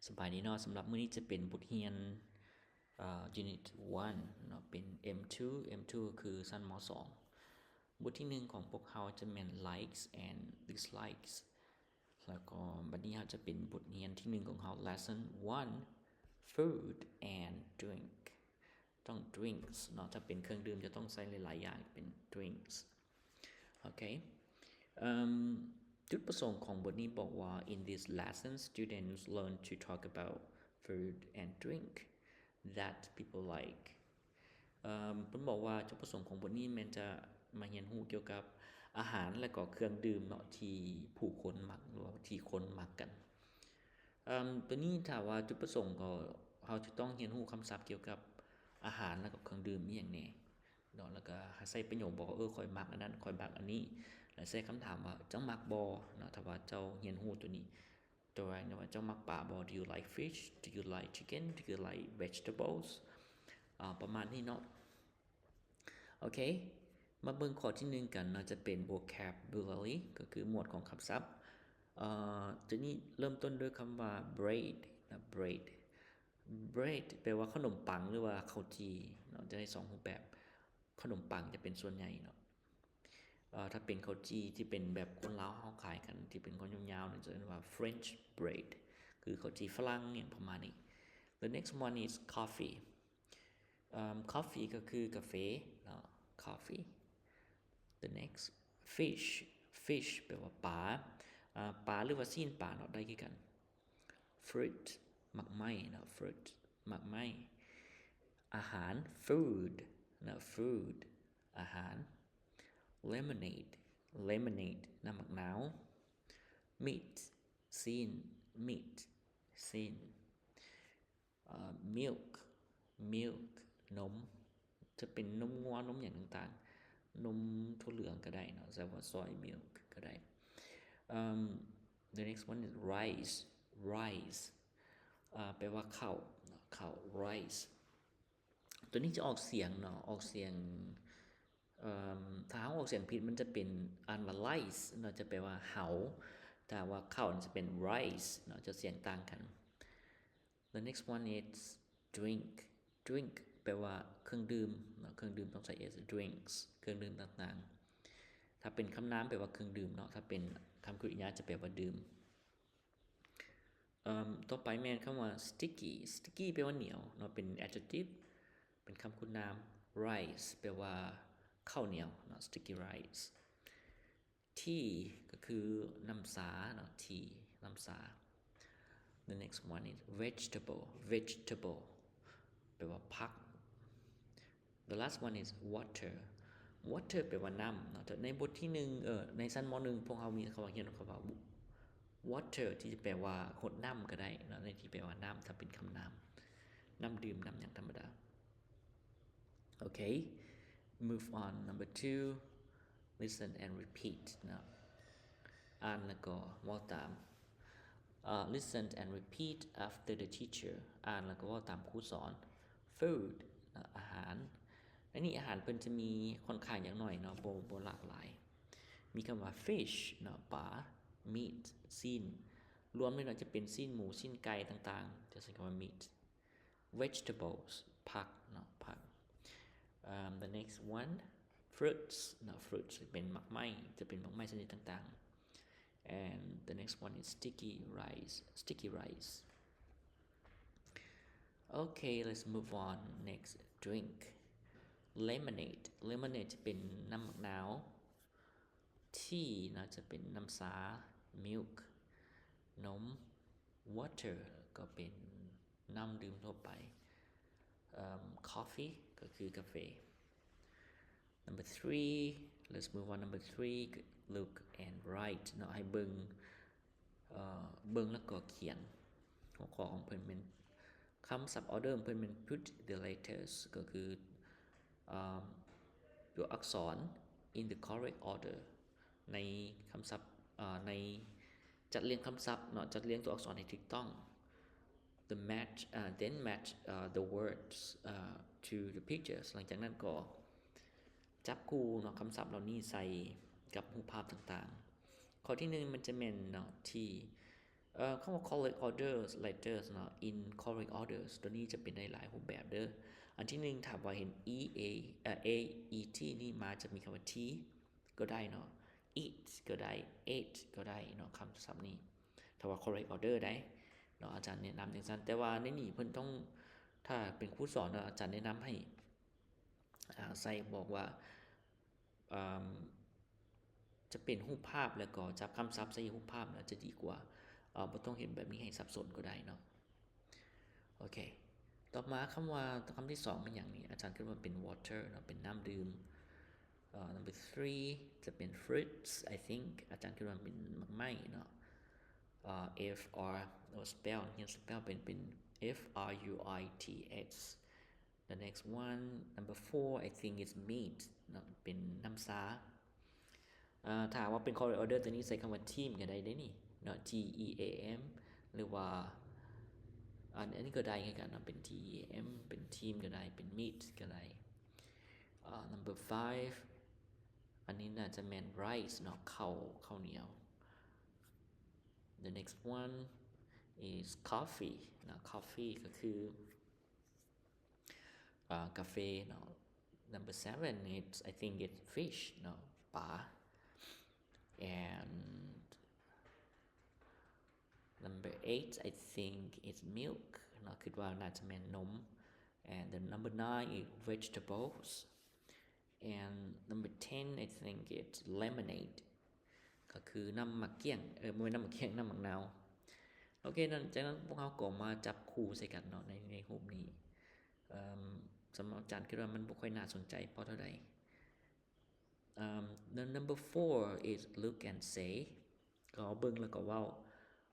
ສະບາຍດີເນາະ, ສຳລັບມື້ນີ້ຈະເປັນບົດຮຽນ ເອີ unit one ເນາະ, ເປັນ M two, M two ຄືຊັ້ນ ມ. ສອງ. ບົດທີໜຶ່ງຂອງພວກເຮົາຈະແມ່ນ likes and dislikes ແລ້ວກໍບັດນີ້ເຮົາຈະເປັນບົດຮຽນທີໜຶ່ງຂອງເຮົາ lesson one, food and drink. ຕ້ອງ drinks ເນາະ, ຖ້າເປັນເຄື່ອງດື່ມຈະຕ້ອງໃຊ້ຫຼາຍໆຢ່າງ ເປັນ drinks. ໂອເຄ ເອີ ຈຸດປະສົງຂອງບົດນີ້ບອກວ່າ In this lesson, students learn to talk about food and drink that people like. ເອີ ເພິ່ນບອກວ່າຈຸດປະສົງຂອງບົດນີ້ແມ່ນຈະມາຮຽນຮູ້ກ່ຽວກັບອາຫານ ແລະ ກໍເຄື່ອງດື່ມເນາະ ທີ່ຜູ້ຄົນມັກ ຫຼືວ່າທີ່ຄົນມັກກັນ. ເອີ ໂຕນີ້ຖ້າວ່າຈຸດປະສົງກໍ ເຮົາຈະຕ້ອງຮຽນຮູ້ຄຳສັບກ່ຽວກັບອາຫານ ແລະ ກໍເຄື່ອງດື່ມອີ່ຫຍັງແດ່ເນາະ, ແລ້ວກໍໃຊ້ປະໂຫຍກບອກວ່າ ເອີ ຂ້ອຍມັກອັນນັ້ນ ຂ້ອຍມັກອັນນີ້ ແລະ ໃຊ້ຄຳຖາມວ່າ ເຈົ້າມັກບໍ່ເນາະ, ຖ້າວ່າເຈົ້າຮຽນຮູ້ໂຕນີ້ ຕົວຢ່າງວ່າ ເຈົ້າມັກປາບໍ່? Do you like fish? Do you like chicken? Do you like vegetables? ອາ ປະມານນີ້ເນາະ. ໂອເຄ ມາເບິ່ງຂໍ້ທີໜຶ່ງກັນເນາະ, ຈະເປັນ vocabulary ກໍຄືໝວດຂອງຄຳສັບ. ເອີ ໂຕນີ້ເລີ່ມຕົ້ນດ້ວຍຄຳວ່າ bread ນະ, bread. bread ແປວ່າເຂົ້າໜົມປັງ ຫຼືວ່າເຂົ້າຈີ່ເນາະ, ຈະໄດ້ສອງຮູບແບບ. ເຂົ້າໜົມປັງຈະເປັນສ່ວນໃຫຍ່ເນາະ. ເອີ ຖ້າເປັນເຂົ້າຈີ່ທີ່ເປັນແບບຄົນລາວເຮົາຂາຍກັນ ທີ່ເປັນຄວາມຍາວໆນີ້ ຈະເອີ້ນວ່າ French bread ຄືເຂົ້າຈີ່ຝຣັ່ງ ຫຍັງປະມານນີ້. The next one is coffee. ເອີ coffee ກໍຄືກາເຟເນາະ, coffee. The next, fish. fish ແປວ່າປາ, ອາ ປາ ຫຼືວ່າຊີ້ນປາເນາະ, ໄດ້ຄືກັນ. fruit ໝາກໄມ້ເນາະ, fruit ໝາກໄມ້. ອາຫານ food ເນາະ, food ອາຫານ. lemonade, lemonade ນ້ຳໝາກນາວ. meat ຊີ້ນ, meat ຊີ້ນ. ເອີ milk, milk ນົມ, ຈະເປັນນົມງົວ ນົມຫຍັງຕ່າງໆ, ນົມຖົ່ວເຫຼືອງກໍໄດ້ເນາະ, ແປວ່າ soy milk ກໍໄດ້. ເອີ the next one is rice, rice ເອີ ແປວ່າເຂົ້າເນາະ, ເຂົ້າ rice. ໂຕນີ້ຈະອອກສຽງເນາະ, ອອກສຽງ ເອີ ຖ້າເຮົາອອກສຽງຜິດ ມັນຈະເປັນ ອ່ານວ່າ lice ເນາະ, ຈະແປວ່າເຫົາ. ຖ້າວ່າເຂົ້ານີ້ຈະເປັນ rice ເນາະ, ຈະສຽງຕ່າງກັນ. The next one is drink. drink ແປວ່າເຄື່ອງດື່ມເນາະ, ເຄື່ອງດື່ມຕ້ອງໃຊ້ s, drinks ເຄື່ອງດື່ມຕ່າງໆ. ຖ້າເປັນຄຳນາມແປວ່າເຄື່ອງດື່ມເນາະ, ຖ້າເປັນຄຳກະລິຍາຈະແປວ່າດື່ມ. ເອີ ຕໍ່ໄປແມ່ນຄຳວ່າ sticky. sticky ແປວ່າໜຽວເນາະ, ເປັນ adjective ເປັນຄຳຄຸນນາມ. rice ແປວ່າເຂົ້າໜຽວເນາະ, sticky rice. tea ກໍຄືນ້ຳຊາເນາະ, tea ນ້ຳຊາ. The next one is vegetable. vegetable ແປວ່າຜັກ. The last one is water. water ແປວ່ານ້ຳເນາະ. ໃນບົດທີໜຶ່ງ ເອີ ໃນຊັ້ນ ມ. ໜຶ່ງ ພວກເຮົາມີຄຳວ່າ ຮຽນຄຳວ່າ water ທີ່ຈະແປວ່າຫົດນ້ຳກໍໄດ້ເນາະ, ໃນທີ່ແປວ່ານ້ຳ ຖ້າເປັນຄຳນາມ, ນ້ຳດື່ມ ນ້ຳຫຍັງທຳມະດາ. ໂອເຄ move on. Number two, listen and repeat ເນາະ, ອ່ານແລ້ວກໍເວົ້າຕາມ. ເອີ listen and repeat after the teacher. ອ່ານແລ້ວກໍເວົ້າຕາມຄູສອນ. food ເນາະ, ອາຫານ. ໃນນີ້ອາຫານເພິ່ນຈະມີຂ້ອນຂ້າງຢ່າງໜ້ອຍເນາະ, ບໍ່ ບໍ່ຫຼາກຫຼາຍ. ມີຄຳວ່າ fish ເນາະ, ປາ. meat ຊີ້ນ. ລວມເລີຍເນາະ, ຈະເປັນຊີ້ນໝູ, ຊີ້ນໄກ່ຕ່າງໆ, ຈະໃຊ້ຄຳວ່າ meat. vegetables ຜັກເນາະ, ຜັກ. ເອີ the next one, fruits ເນາະ, fruits ເປັນໝາກໄມ້, ຈະເປັນໝາກໄມ້ຊະນິດຕ່າງໆ. and the next one is sticky rice, sticky rice. okay, let's move on. next, drink. lemonade. lemonade ຈະເປັນນ້ຳໝາກນາວ. tea ເນາະ, ຈະເປັນນ້ຳຊາ. milk ນົມ. water ກໍເປັນ ນ້ຳດື່ມທົ່ວໄປ. ເອີ coffee ກໍຄືກາເຟ. Number three, let's move on. Number three, look and write ເນາະ, ໃຫ້ເບິ່ງ, ເອີ ເບິ່ງແລ້ວກໍຂຽນ. ຫົວຂໍ້ຂອງເພິ່ນແມ່ນ ຄຳສັບ order ຂອງເພິ່ນແມ່ນ put the letters ກໍຄື ເອີ ຕົວອັກສອນ in the correct order ໃນຄຳສັບ, ເອີ ໃນ ຈັດລຽງຄຳສັບເນາະ, ຈັດລຽງຕົວອັກສອນໃຫ້ຖືກຕ້ອງ. the match, uh, then match, uh, the words, uh, to the pictures. ຫຼັງຈາກນັ້ນກໍຈັບຄູ່ເນາະ, ຄຳສັບເຫຼົ່ານີ້ໃສ່ກັບຮູບພາບຕ່າງໆ. ຂໍ້ທີໜຶ່ງມັນຈະແມ່ນເນາະ T, ເອີ ຄຳວ່າ correct orders, letters ເນາະ in correct orders ໂຕນີ້ຈະເປັນໄດ້ຫຼາຍຮູບແບບເດີ. ອັນທີໜຶ່ງ ຖ້າວ່າເຫັນ e a ເອີ a e t ນີ້ມາ ຈະມີຄຳວ່າ t ກໍໄດ້ເນາະ, eat ກໍໄດ້, ate ກໍໄດ້ເນາະ ຄຳສັບນີ້ ຖ້າວ່າ correct order ໄດ້ເນາະ ອາຈານແນະນຳຈັ່ງຊັ້ນ. ແຕ່ວ່າໃນນີ້ເພິ່ນຕ້ອງ ຖ້າເປັນຄູສອນເນາະ ອາຈານແນະນຳໃຫ້ ອາ ໃສ່ ບອກວ່າ ອາ ຈະເປັນຮູບພາບ ແລ້ວກໍຈັບຄຳສັບໃສ່ຮູບພາບ ແລ້ວຈະດີກວ່າ ອາ ບໍ່ຕ້ອງເຮັດແບບນີ້ໃຫ້ສັບສົນກໍໄດ້ເນາະ. ໂອເຄ ຕໍ່ມາຄຳວ່າ ຄຳທີສອງແມ່ນຫຍັງນີ້? ອາຈານຄິດວ່າເປັນ water ເນາະ ເປັນນ້ຳດື່ມ. ເອີ number three ຈະເປັນ fruits I think ອາຈານຄິດວ່າເປັນໝາກໄມ້ເນາະ. ເອີ f r ໂອ spell ຮຽນ spell ເປັນ ເປັນ f r u i t s. The next one, number four, I think it's meat ເນາະ ເປັນນ້ຳຊາ. ເອີ ຖ້າວ່າເປັນ correct order ຕົວນີ້ໃຊ້ຄຳວ່າ team ກໍໄດ້ເດ້ນີ້ເນາະ t e a m ຫຼືວ່າ ອັນ ອັນນີ້ກໍໄດ້ຄືກັນເນາະ ເປັນ t e a m ເປັນ team ກໍໄດ້ ເປັນ meat ກໍໄດ້. ເອີ number five ອັນນີ້ໜ້າຈະແມ່ນ rice ເນາະ ເຂົ້າ ເຂົ້າໜຽວ. The next one is coffee ເນາະ coffee ກໍຄື ອາ ກາເຟເນາະ. Number seven, it's, I think it's fish ເນາະ ປາ. And number eight, I think it's milk ເນາະ ຄິດວ່າໜ້າຈະແມ່ນນົມ. And the number nine is vegetables. And number ten, I think it's lemonade ກໍຄືນ້ຳໝາກກ້ຽງ ເອີ ບໍ່ແມ່ນນ້ຳໝາກກ້ຽງ ນ້ຳໝາກນາວ. ໂອເຄ ນັ້ນ ຈາກນັ້ນພວກເຮົາກໍມາຈັບຄູ່ໃສ່ກັນເນາະ ໃນ ໃນຮູບນີ້. ເອີ ສຳລັບອາຈານຄິດວ່າມັນບໍ່ຄ່ອຍໜ້າສົນໃຈພໍເທົ່າໃດ. ເອີ the number four is look and say ກໍເບິ່ງແລ້ວກໍເວົ້າ.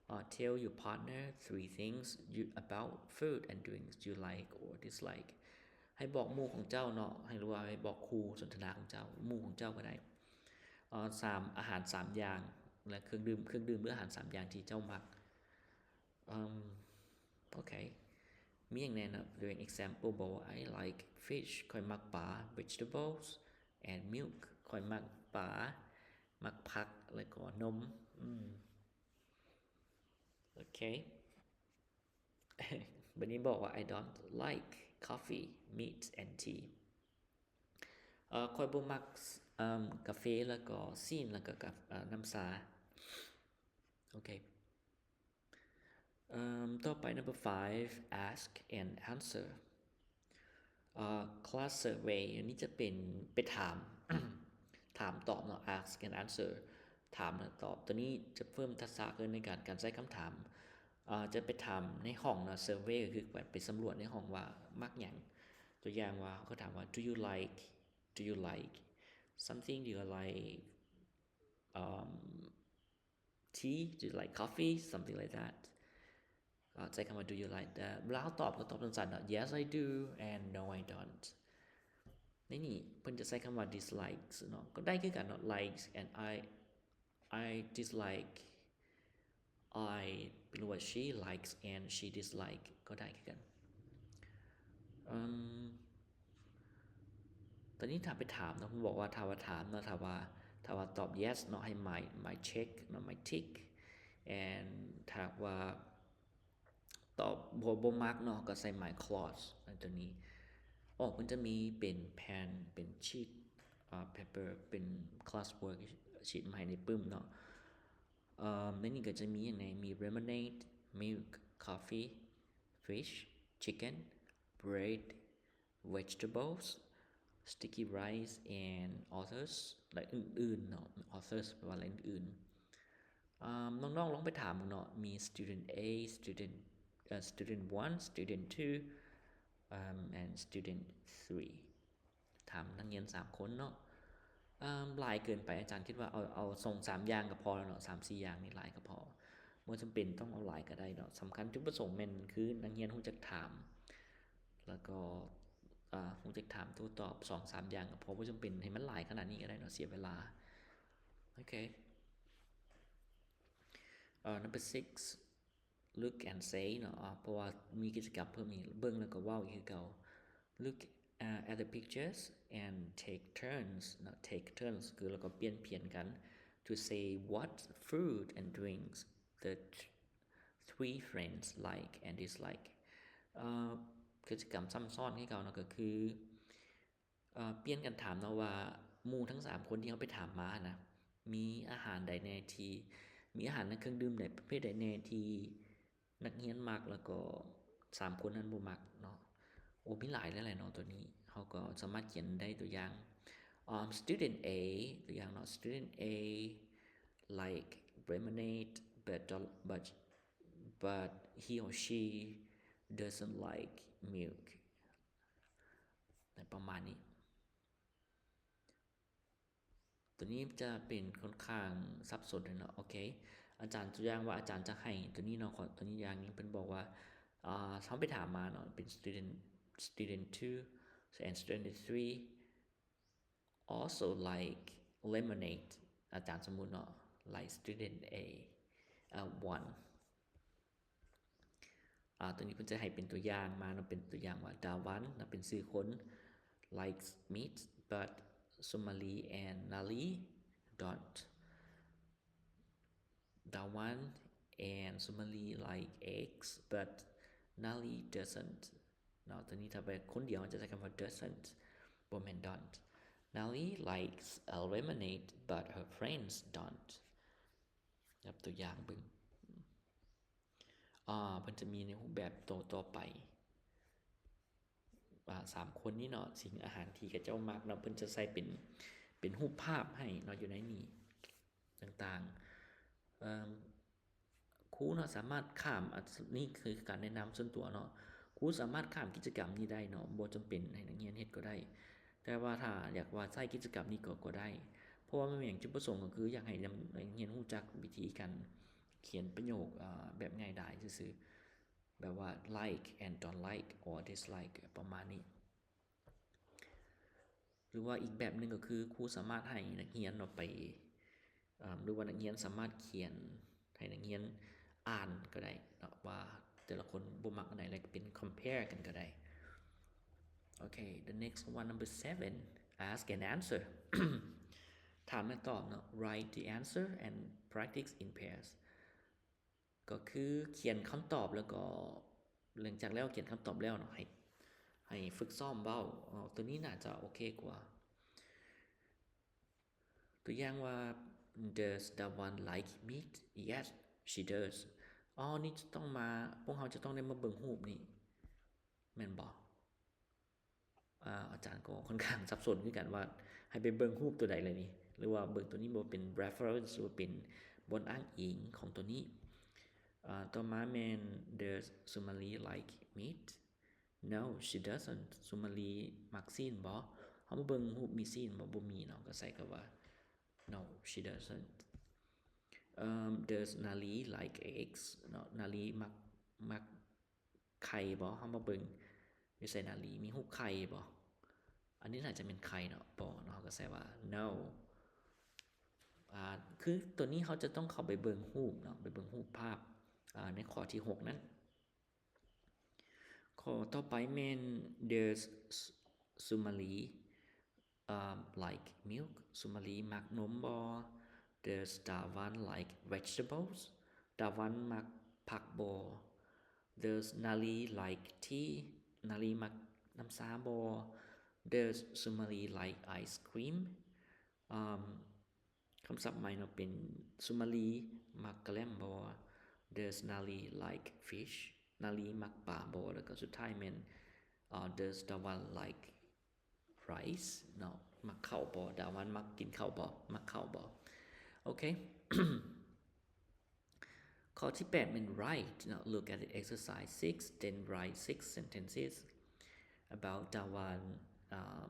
ເອີ tell your partner three things you, about food and drinks you like or dislike. ໃຫ້ບອກໝູ່ຂອງເຈົ້າເນາະ ໃຫ້ ຫຼືວ່າໃຫ້ບອກຄູ່ສົນທະນາຂອງເຈົ້າ ໝູ່ຂອງເຈົ້າກໍໄດ້. ເອີ ສາມ ອາຫານສາມຢ່າງ ແລະ ເຄື່ອງດື່ມ ເຄື່ອງດື່ມ ຫຼື ອາຫານສາມຢ່າງທີ່ເຈົ້າມັກ. ເອີ ໂອເຄ ມີຫຍັງແດ່ເນາະ? Doing example ບອກວ່າ I like fish ຂ້ອຍມັກປາ, vegetables and milk ຂ້ອຍມັກປາ ມັກຜັກ ແລ້ວກໍນົມ. ອືມ ໂອເຄ ບັດນີ້ບອກວ່າ I don't like coffee, meat and tea. ເອີ ຂ້ອຍບໍ່ມັກ ເອີ ກາເຟ ແລ້ວກໍຊີ້ນ ແລ້ວກໍ ເອີ ນ້ຳຊາ. ໂອເຄ ເອີ ຕໍ່ໄປ number five, ask and answer. ເອີ class survey ອັນນີ້ຈະເປັນໄປຖາມ ຖາມຕອບເນາະ ask and answer ຖາມແລ້ວຕອບ. ຕົວນີ້ຈະເພີ່ມທັກສະຂຶ້ນໃນການ ການໃຊ້ຄຳຖາມ. ເອີ ຈະໄປຖາມໃນຫ້ອງເນາະ survey ກໍຄືໄປ ໄປສຳຫຼວດໃນຫ້ອງວ່າມັກຫຍັງ. ຕົວຢ່າງວ່າ ເຂົາກໍຖາມວ່າ Do you like, do you like something? Do you like, um, tea? Do you like coffee? Something like that. ກໍໃຊ້ຄຳວ່າ Do you like that? ເວລາເຮົາຕອບກໍຕອບສັ້ນໆເນາະ Yes, I do and No, I don't. ໃນນີ້ເພິ່ນຈະໃຊ້ຄຳວ່າ dislikes ເນາະ ກໍໄດ້ຄືກັນເນາະ likes and I, I dislike, I ຫຼືວ່າ she likes and she dislike ກໍໄດ້ຄືກັນ. ເອີ ຕອນນີ້ຖ້າໄປຖາມເນາະ ເພິ່ນບອກວ່າ ຖ້າວ່າຖາມເນາະ ຖ້າວ່າ ຖ້າວ່າຕອບ yes ເນາະ ໃຫ້ໝາຍ ໝາຍ check ເນາະ ໝາຍ tick. And ຖ້າວ່າຕອບ ບໍ່ ບໍ່ມັກເນາະ ກໍໃສ່ໝາຍ cross ໃນຕົວນີ້. ອອກ ເພິ່ນຈະມີເປັນແຜ່ນ ເປັນ sheet, ເອີ paper ເປັນ class worksheet ມາໃຫ້ໃນປຶ້ມເນາະ. ເອີ ໃນນີ້ກໍຈະມີຫຍັງແດ່? ມີ lemonade, milk, coffee, fish, chicken, bread, vegetables, sticky rice and others ແລະ ອື່ນໆເນາະ others ແປວ່າ ແລະ ອື່ນໆ. ເອີ ນ້ອງໆລອງໄປຖາມເບິ່ງເນາະ ມີ student A, student, ເອີ student one, student two, um, and student three. ຖາມນັກຮຽນສາມຄົນເນາະ. ເອີ ຫຼາຍເກີນໄປ ອາຈານຄິດວ່າເອົາ ເອົາສອງສາມຢ່າງກໍພໍແລ້ວເນາະ ສາມສີ່ຢ່າງນີ້ຫຼາຍກໍພໍ ບໍ່ຈຳເປັນຕ້ອງເອົາຫຼາຍກໍໄດ້ເນາະ. ສຳຄັນຈຸດປະສົງແມ່ນຄືນັກຮຽນຮູ້ຈັກຖາມ ແລ້ວກໍ ເອີ ຮູ້ຈັກຖາມໂຕ້ຕອບສອງສາມຢ່າງກໍພໍ ບໍ່ຈຳເປັນໃຫ້ມັນຫຼາຍຂະໜາດນີ້ກໍໄດ້ເນາະ ເສຍເວລາ. ໂອເຄ ເອີ number six, look and say ເນາະ ເພາະວ່າມີກິດຈະກຳເພີ່ມອີກ ເບິ່ງແລ້ວກໍເວົ້າອີກຄືເກົ່າ. Look, uh, at the pictures and take turns ເນາະ take turns ຄືແລ້ວກໍປ່ຽນຜຽນກັນ to say what food and drinks the, three friends like and dislike. ເອີ ກິດຈະກຳຊ້ຳຊ້ອນຄືເກົ່າເນາະ ກໍຄື ເອີ ປ່ຽນກັນຖາມເນາະວ່າ ໝູ່ທັງສາມຄົນທີ່ເຮົາໄປຖາມມານະ ມີອາຫານໃດແດ່ທີ່ ມີອາຫານ ແລະ ເຄື່ອງດື່ມໃດ ປະເພດໃດແດ່ທີ່ນັກຮຽນມັກ ແລ້ວກໍສາມຄົນນັ້ນບໍ່ມັກເນາະ. ໂອ້ ມີຫຼາຍແຫຼະເນາະ ຕົວນີ້ເຮົາກໍສາມາດຂຽນໄດ້. ຕົວຢ່າງ ອາ student A ຕົວຢ່າງເນາະ student A like lemonade but don't, but, but he or she doesn't like milk ປະມານນີ້. ຕົວນີ້ຈະເປັນຂ້ອນຂ້າງສັບສົນເນາະ. ໂອເຄ ອາຈານ ຕົວຢ່າງວ່າອາຈານຈະໃຫ້ຕົວນີ້ເນາະ ຕົວຢ່າງນີ້ເພິ່ນບອກວ່າ ເຮົາໄປຖາມມາເນາະ ເປັນ student student two and student three also like lemonade ອາຈານສົມມຸດເນາະ like student A, uh, one. ອາ ຕົວນີ້ເພິ່ນຈະໃຫ້ເປັນຕົວຢ່າງມາເນາະ ເປັນຕົວຢ່າງວ່າ Dawan ເນາະ ເປັນຊື່ຄົນ likes meat but Sumali and Nali don't. Dawan and Sumali like eggs but Nali doesn't ເນາະ. ຕົວນີ້ຖ້າໄປຄົນດຽວຈະໃຊ້ຄຳວ່າ doesn't ບໍ່ແມ່ນ don't. Nali likes a lemonade but her friends don't. ຍົກຕົວຢ່າງເບິ່ງ ອາ ເພິ່ນຈະມີໃນຮູບແບບໂຕຕໍ່ໄປ ອາ ສາມຄົນນີ້ເນາະ ສິ່ງອາຫານທີ່ເຂົາເຈົ້າມັກເນາະ ເພິ່ນຈະໃສ່ເປັນ ເປັນຮູບພາບໃຫ້ເນາະ ຢູ່ໃນນີ້ຕ່າງໆ. ເອີ ຄູເນາະ ສາມາດຂ້າມ ອັນນີ້ຄືການແນະນຳສ່ວນຕົວເນາະ ຄູສາມາດຂ້າມກິດຈະກຳນີ້ໄດ້ເນາະ ບໍ່ຈຳເປັນໃຫ້ນັກຮຽນເຮັດກໍໄດ້ ແຕ່ວ່າຖ້າຢາກວ່າໃຊ້ກິດຈະກຳນີ້ກໍ ກໍໄດ້ ເພາະວ່າແມ່ນຫຍັງ ຈຸດປະສົງກໍຄືຢາກໃຫ້ນັກຮຽນຮູ້ຈັກວິທີການຂຽນປະໂຫຍກ ອາ ແບບງ່າຍດາຍຊື່ໆ ແບບວ່າ like and don't like or dislike ປະມານນີ້. ຫຼືວ່າອີກແບບໜຶ່ງກໍຄື ຄູສາມາດໃຫ້ນັກຮຽນເນາະໄປ ເອີ ຫຼືວ່ານັກຮຽນສາມາດຂຽນໃຫ້ນັກຮຽນອ່ານກໍໄດ້ເນາະ ວ່າແຕ່ລະຄົນບໍ່ມັກອັນໃດ ແລ້ວກໍເປັນ compare ກັນກໍໄດ້. ໂອເຄ the next one, number seven, ask and answer. ຖາມແລະຕອບເນາະ write the answer and practice in pairs. ກໍຄືຂຽນຄຳຕອບ ແລ້ວກໍ ຫຼັງຈາກແລ້ວຂຽນຄຳຕອບແລ້ວເນາະ ໃຫ້ ໃຫ້ຝຶກຊ້ອມເວົ້າ. ເອີ ຕົວນີ້ໜ້າຈະໂອເຄກວ່າ. ຕົວຢ່າງວ່າ Does Dawan like meat? Yes, she does. ອໍ ນີ້ຈະຕ້ອງມາ ພວກເຮົາຈະຕ້ອງໄດ້ມາເບິ່ງຮູບນີ້ ແມ່ນບໍ່? ອາ ອາຈານກໍຂ້ອນຂ້າງສັບສົນຄືກັນວ່າໃຫ້ໄປເບິ່ງຮູບຕົວໃດລະນີ້ ຫຼືວ່າເບິ່ງຕົວນີ້ບໍ່ເປັນ reference ຫຼືວ່າເປັນບ່ອນອ້າງອີງຂອງຕົວນີ້. ອາ ຕໍ່ມາແມ່ນ Does Sumali like meat? No, she doesn't. Sumali ມັກຊີ້ນບໍ່? ເຮົາມາເບິ່ງຮູບມີຊີ້ນບໍ່? ບໍ່ມີເນາະ ກໍໃສ່ຄຳວ່າ No, she doesn't. ເອີ Does Nali like eggs? ເນາະ ນາລີມັກ ມັກ ໄຂ່ບໍ່? ເຮົາມາເບິ່ງຢູ່ໃສນາລີ ມີຮູບໄຂ່ບໍ່? ອັນນີ້ໜ້າຈະແມ່ນໄຂ່ເນາະ ບໍ່ເນາະ ເຮົາກໍໃສ່ວ່າ no. ອາ ຄືຕົວນີ້ເຮົາຈະຕ້ອງເຂົ້າໄປເບິ່ງຮູບເນາະ ໄປເບິ່ງຮູບພາບ ອາ ໃນຂໍ້ທີຫົກນັ້ນ. ຂໍ້ຕໍ່ໄປແມ່ນ Does Sumali, um, like milk? ສຸມາລີມັກນົມບໍ່? Does Dawan like vegetables? ດາວັນມັກຜັກບໍ່? Does Nali like tea? ນາລີມັກນ້ຳຊາບໍ່? Does Sumali like ice cream? ອາ ຄຳສັບໃໝ່ເນາະ ເປັນ ສຸມາລີມັກກະແລັມບໍ່? Does Nali like fish? ນາລີມັກປາບໍ່? ແລ້ວກໍສຸດທ້າຍແມ່ນ ອາ Does Dawan like rice? ເນາະ ມັກເຂົ້າບໍ່? ດາວັນມັກກິນເຂົ້າບໍ່? ມັກເຂົ້າບໍ່? ໂອເຄ ຂໍ້ທີແປດແມ່ນ write ເນາະ look at the exercise six, then write six sentences about Dawan, um,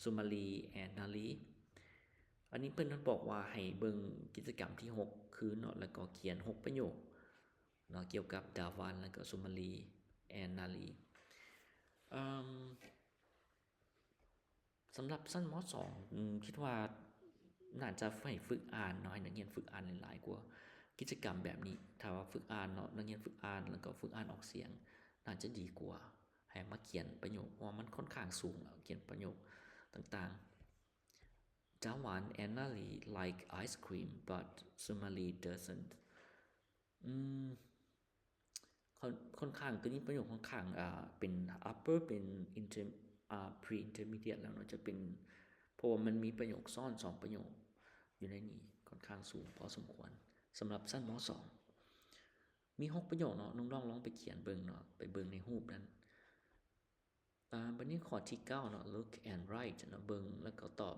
Sumali and Nali. ອັນນີ້ເພິ່ນບອກວ່າໃຫ້ເບິ່ງກິດຈະກຳທີຫົກຄືນເນາະ ແລ້ວກໍຂຽນຫົກປະໂຫຍກເນາະ ກ່ຽວກັບ Dawan ແລ້ວກໍ Sumali and Nali. ເອີ່ມ ສຳລັບຊັ້ນ ມ.ສອງ ອາ ຄິດວ່າໜ້າຈະໃຫ້ຝຶກອ່ານເນາະ ໃຫ້ນັກຮຽນຝຶກອ່ານຫຼາຍໆກວ່າກິດຈະກຳແບບນີ້. ຖ້າວ່າຝຶກອ່ານເນາະ ນັກຮຽນຝຶກອ່ານ ແລ້ວກໍຝຶກອ່ານອອກສຽງ ໜ້າຈະດີກວ່າໃຫ້ມາຂຽນປະໂຫຍກ ເພາະວ່າມັນຂ້ອນຂ້າງສູງແລ້ວ ຂຽນປະໂຫຍກຕ່າງໆ. Dawan and Nali like ice cream, but Sumali doesn't. ອືມ ຂ້ອນຂ້າງ ຕົວນີ້ປະໂຫຍກຂ້ອນຂ້າງ ອ່າ ເປັນ upper ເປັນ inter ອ່າ pre intermediate ແລ້ວເນາະ ຈະເປັນ ເພາະວ່າມັນມີປະໂຫຍກຊ້ອນສອງປະໂຫຍກຢູ່ໃນນີ້ ຂ້ອນຂ້າງສູງພໍສົມຄວນ ສຳລັບຊັ້ນ ມ.ສອງ ມີຫົກປະໂຫຍກເນາະ ນ້ອງໆລອງໄປຂຽນເບິ່ງເນາະ ໄປເບິ່ງໃນຮູບນັ້ນ. ອ່າ ບັດນີ້ຂໍ້ທີເກົ້າເນາະ look and write ເນາະ ເບິ່ງແລ້ວກໍຕອບ.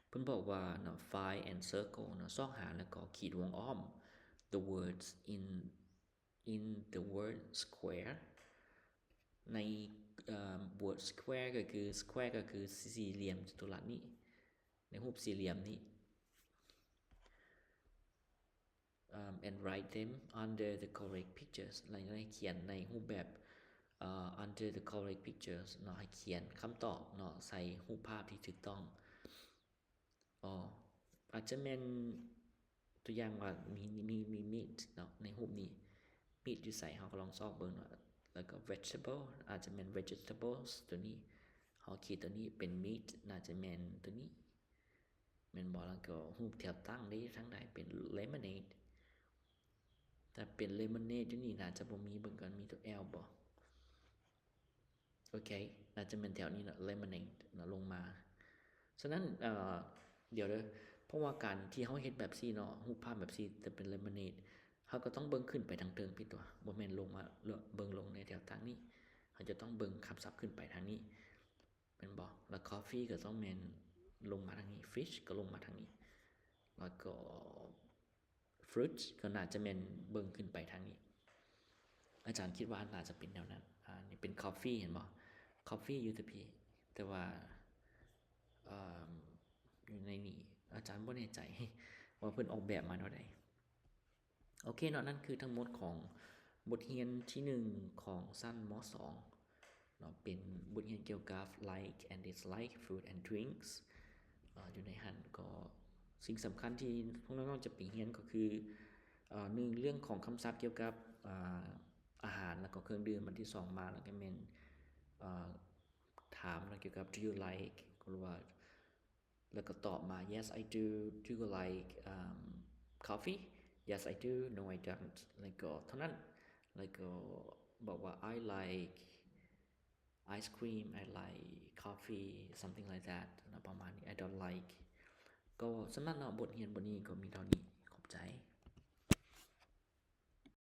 ເພິ່ນບອກວ່າເນາະ find and circle ເນາະ ຊອກຫາແລ້ວກໍຂີດວົງອ້ອມ the words in in the word square ໃນ ເອີ່ມ word square ກໍຄື square ກໍຄືສີ່ຫຼ່ຽມຈັດຕຸລັດນີ້ ໃນຮູບສີ່ຫຼ່ຽມນີ້ ເອີ່ມ and write them under the correct pictures ແລ້ວໃຫ້ຂຽນໃນຮູບແບບ ເອີ່ under the correct pictures ເນາະ ໃຫ້ຂຽນຄຳຕອບເນາະ ໃສ່ຮູບພາບທີ່ຖືກຕ້ອງ. ອໍ ອາດຈະແມ່ນ ຕົວຢ່າງວ່າ ມີ ມີ ມີ meat ເນາະ ໃນຮູບນີ້ meat ຢູ່ໃສ ເຮົາກໍລອງຊອກເບິ່ງເນາະ ແລ້ວກໍ vegetable ອາດຈະແມ່ນ vegetables ຕົວນີ້ ເຮົາຂີດຕົວນີ້ເປັນ meat ໜ້າຈະແມ່ນຕົວນີ້ ແມ່ນບໍ່? ແລ້ວກໍຮູບແຖວຕັ້ງເດ້ ທາງໃດເປັນ lemonade ຖ້າເປັນ lemonade ຢູ່ນີ້ໜ້າຈະບໍ່ມີ ເບິ່ງກ່ອນ ມີຕົວ L ບໍ່? ໂອເຄ ໜ້າຈະແມ່ນແຖວນີ້ເນາະ lemonade ເນາະ ລົງມາ. ສະນັ້ນ ເອີ່ ດຽວເດີ ເພາະວ່າການທີ່ເຮົາເຮັດແບບຊີ້ເນາະ ຮູບພາບແບບຊີ້ ຈະເປັນ lemonade ເຮົາກໍຕ້ອງເບິ່ງຂຶ້ນໄປທາງເທິງພີ້ຕົວະ ບໍ່ແມ່ນລົງມາເບິ່ງລົງໃນແຖວທາງນີ້ ເຮົາຈະຕ້ອງເບິ່ງຄຳສັບຂຶ້ນໄປທາງນີ້ ແມ່ນບໍ່? ແລ້ວ coffee ກໍຕ້ອງແມ່ນລົງມາທາງນີ້ fish ກໍລົງມາທາງນີ້ ແລ້ວກໍ fruit ກໍໜ້າຈະແມ່ນເບິ່ງຂຶ້ນໄປທາງນີ້ ອາຈານຄິດວ່າໜ້າຈະເປັນແນວນັ້ນ. ອາ ນີ້ເປັນ coffee ເຫັນບໍ່? coffee ຢູ່ແຕ່ພີ້ ແຕ່ວ່າ ເອີ່ມ ຢູ່ໃນນີ້ ອາຈານບໍ່ແນ່ໃຈວ່າເພິ່ນອອກແບບມາແນວໃດ. ໂອເຄເນາະ ນັ້ນຄືທັງໝົດຂອງບົດຮຽນທີໜຶ່ງຂອງຊັ້ນ ມ.ສອງ ເນາະ ເປັນບົດຮຽນກ່ຽວກັບ like and dislike food and drinks ເອີ່ ຢູ່ໃນຫັ້ນກໍສິ່ງສຳຄັນທີ່ພວກນ້ອງໆຈະໄປຮຽນກໍຄື ເອີ່ ໜຶ່ງ ເລື່ອງຂອງຄຳສັບກ່ຽວກັບ ອາ ອາຫານ ແລ້ວກໍເຄື່ອງດື່ມ ອັນທີສອງມາແລ້ວກໍແມ່ນ ເອີ່ ຖາມເນາະ ກ່ຽວກັບ do you like ຫຼືວ່າ ແລ້ວກໍຕອບມາ yes I do, do you like, um, coffee? Yes I do, no I don't ແລ້ວກໍເທົ່ານັ້ນ ແລ້ວກໍບອກວ່າ I like ice cream, I like coffee, something like that ນະ ປະມານນີ້ I don't like ກໍສ່ຳນັ້ນເນາະ ບົດຮຽນບົດນີ້ກໍມີເທົ່ານີ້ ຂອບໃຈ.